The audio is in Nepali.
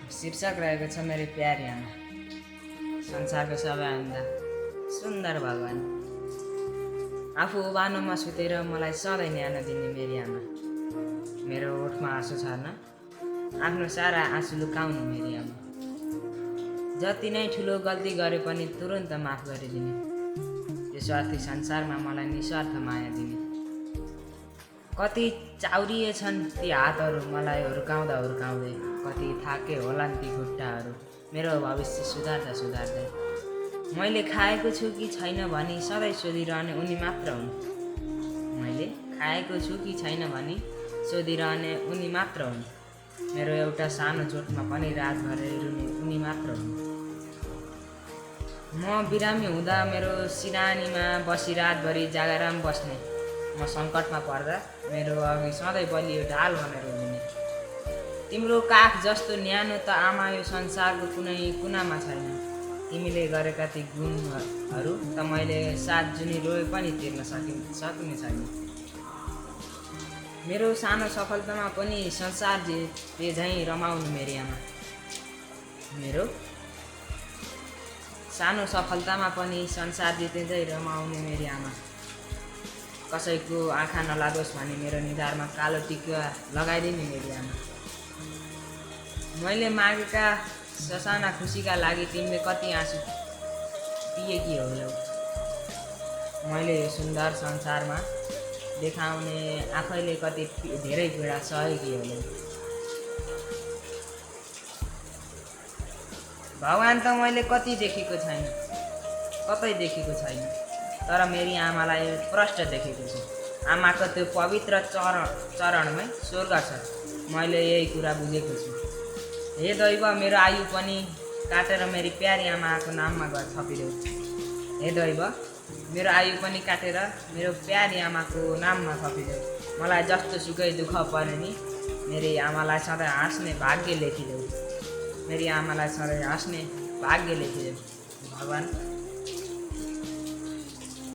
शीर्षक रहेको छ मेरो प्यारी आमा। संसारको सबैभन्दा सुन्दर भगवान, आफू ओभानोमा सुतेर मलाई सधैँ न्यानो दिने मेरी आमा। मेरो ओठमा आँसु छर्न आफ्नो सारा आँसु लुकाउनु मेरी आमा। जति नै ठुलो गल्ती गरे पनि तुरुन्त माफ गरिदिने, यो स्वार्थी संसारमा मलाई निस्वार्थ माया दिने। कति चाउरिए छन् ती हातहरू मलाई हुर्काउँदा हुर्काउँदै, कति थाके होलान् ती खुट्टाहरू मेरो भविष्य सुधार्दा सुधार्दै। मैले खाएको छु कि छैन भनी सधैँ सोधिरहने उनी मात्र हुन्। मैले खाएको छु कि छैन भनी सोधिरहने उनी मात्र हुन्। मेरो एउटा सानो चोटमा पनि रातभर रुने उनी मात्र हुन्। म बिरामी हुँदा मेरो सिरानीमा बसी रातभरि जागराम बस्ने, म सङ्कटमा पर्दा मेरो अघि सधैँ बलियो ढाल भनेर हुने। तिम्रो काख जस्तो न्यानो त आमा यो संसारको कुनै कुनामा छैन। तिमीले गरेका ती गुणहरू त मैले 7 जुनी रोए पनि तिर्न सक्ने छैन। मेरो सानो सफलतामा पनि संसार जे झैँ रमाउनु मेरी आमा। मेरो सानो सफलतामा पनि संसार जिते झैँ रमाउने मेरी आमा। कसैको आँखा नलागोस् भनी मेरो निधारमा कालो टिका लगाइदिने मेरी आमा। मैले मागेका ससाना खुसीका लागि तिमीले कति आँसु पिएकी होलौ। मैले यो सुन्दर संसारमा देखाउने आफैले कति धेरै पीडा सहेकी होलौ। भगवान त मैले कति देखेको छैन, कतै देखेको छैन, तर मेरी आमालाई प्रष्ट देखेको छु। आमाको त्यो पवित्र चरणमै स्वर्ग छ, मैले यही कुरा बुझेको छु। हे दैव, मेरो आयु पनि काटेर मेरी प्यारी आमाको नाममा थपिदेऊ। हे दैव, मेरो आयु पनि काटेर मेरो प्यारी आमाको नाममा थपिदेऊ। मलाई जस्तो सुकै दुःख परे नि मेरी आमालाई सधैँ हाँस्ने भाग्य लेखिदेऊ। मेरी आमालाई सधैँ हाँस्ने भाग्य लेखिदेऊ भगवान।